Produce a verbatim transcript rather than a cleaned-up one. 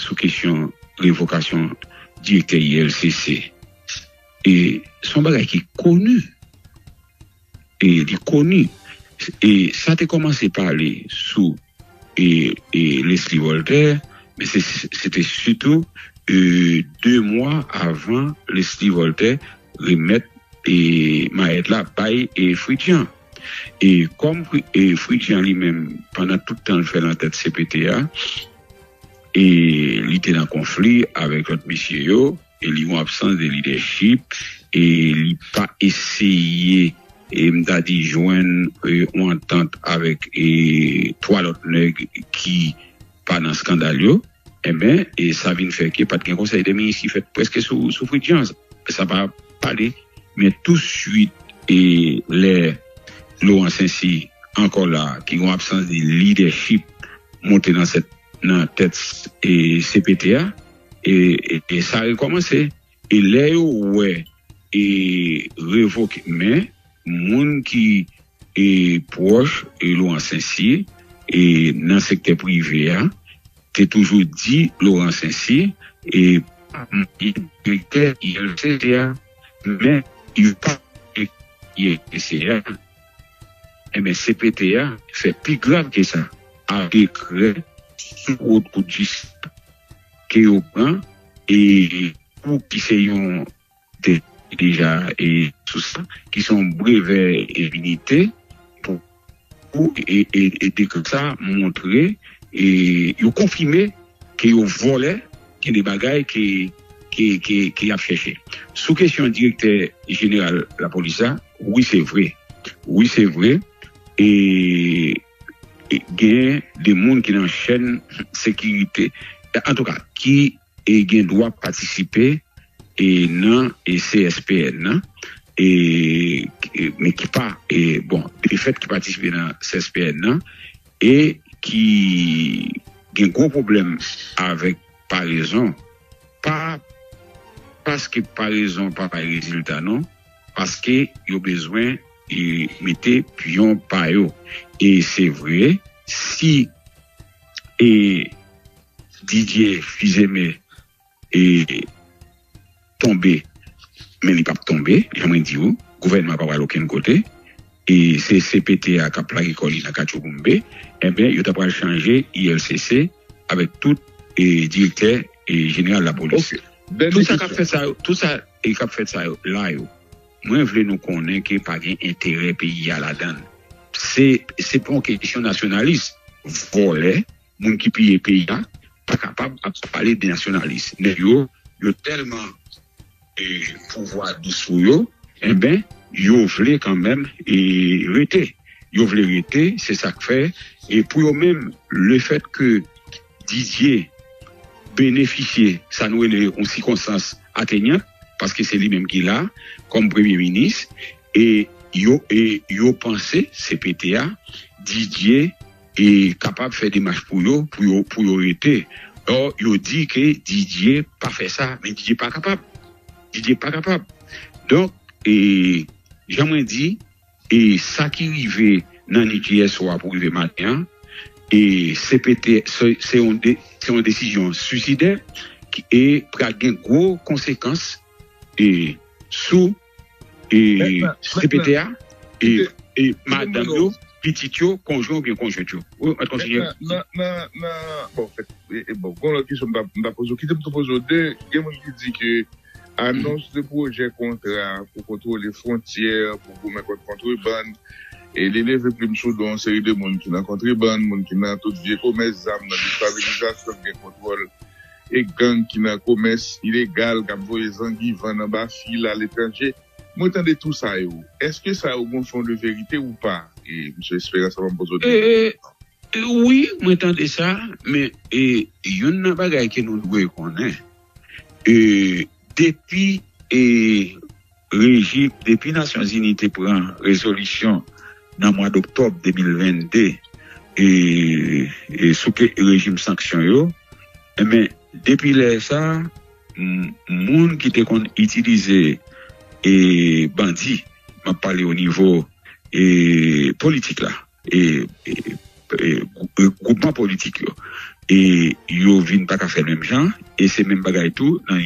sou kesyon revokasyon direktè I L C C. E se yon bagay ki koni. E li koni. E sa te kòmanse pale sou e, e Leslie Voltaire, men se, se te sitou e, de mwa avan Leslie Voltaire remèt e, mayèt la bay e, Fritz Jean. E kòm Fri- e, Fritz Jean li menm, pandan tout tan l fè nan tèt C P T a, e li te nan konfli avèk lòt mesye yo, e li yon absans de lidèchip, e li pa eseye, e m ta di, jwenn e, yon antant avèk e, twa lòt nèg ki pa nan eskandal yo, enben, e sa vin fè ke pa t gen konsèy de minis ki fèt prèske sou, sou Fritz Jean. Sa pa pale, men tou swit, e lè Laurent Saint-Cyr ankò la, ki gen yon absans de lidèchip monte nan sèt, nan tèt e, C P T a, e, e, e sa rekòmanse. E lè yo wè e revoke, men moun ki e pwòch e Laurent Saint-Cyr e nan sektè prive a te toujou di Laurent Saint-Cyr e pa direktè I L C C a, men yo pa I L C C a. Enben, C P T a fè pi grav ke sa, a dekrè sou wòt kout jis ke yo pran, e pou ki se yon de- deja e sou sa, ki se yon brevè iminite pou, pou e, e, e dekrè sa montre e yo konfime ke yo vòlè, gen de bagay ke, ke, ke, ke y ap chèche. Sou kesyon direktè jeneral lapolis la, wi, se vre. Wi, se vre. E, e gen de moun ki nan chèn sekirite, antouka, ki e gen dwa patisipe e nan e C S P N nan, e, e, men ki pa, e, bon, de fèt ki patisipe nan C S P N nan, e ki gen gwo pwoblèm avèk parezon, pa paske parezon pa bay rezilta non, paske yo bezwen e, mete pyon pa yo. E se vre, si e, Didier Fils-Aimé e, tonbe, men li p ap tonbe, jan mwen di w, gouvènman pa pral okenn kote, e se C P T a k ap lage kò li nan katchouboumbe, enben, yo ta pral chanje I L C C avèk tout e, direktè e, jeneral lapolis. Tout sa k ap fèt sa yo, tout sa e, k ap fèt sa yo, la yo, mwen vle nou konnen ke pa gen enterè peyi a ladan l. Se, se pa yon kesyon nasyonalis. Vòlè, moun ki piye peyi a, pa kapab ap pale de nasyonalis. Nèg yo, yo tèlman e, pouvwa dous pou yo, enben, yo vle kanmenm e, rete. Yo vle rete, se sa k fè. E pou yo menm, lefèt ke Didier benefisye sa nou rele yon sikonstans atenyant, paske se li menm ki la kòm premye minis, e yo, e yo panse, C P T a, Didier e kapab fè demach pou yo, pou yo, pou yo rete. Ò, yo di ke Didier pa fè sa, men Didier pa kapab. Didier pa kapab. Donk, e, jan mwen di, e sa ki rive nan nit yè swa pou rive maten an, e C P T, se, se yon de, se yon desizyon suisidè ki, e pral gen gwo konsekans, e sou e, C P T a, e, e madanm yo, pitit yo, konjwen oubyen konjwent yo. Wi, w ap kontinye. Nan, nan, nan, nan, bon, fèt, e, e, bon, gon lòt kesyon m ta, m ta poze w, kite m tou poze w de, gen moun ki di ke anons de pwojè kontra pou kontwole fwontyè, pou goumen kont kontrebann, e li leve plim sou do yon seri de moun ki nan kontrebann, moun ki nan tout vye komès zam, nan destabilizasyon, gen kontwòl e gang ki nan komès ilegal, k ap voye zangi vann anba fil aletranje. Mwen tande tou sa yo. Èske sa yo gon fon de verite ou pa? E, Mesye Esperance, avan m poze w de... E, e, wi, mwen tande sa, men e, youn nan bagay ke nou dwe konnen, e, depi e, rejim, depi Nasyonzini te pran rezolisyon nan mwa doktòb de mil vennde, e, e sou ke rejim sanksyon yo, enben, depi lè sa, m- moun ki te konn itilize e, bandi, m ap pale o nivo e, politik la, e, e, e, gwou- e, gwoupman politik yo, e yo vin pa ka fè l menm jan, e se menm bagay tou nan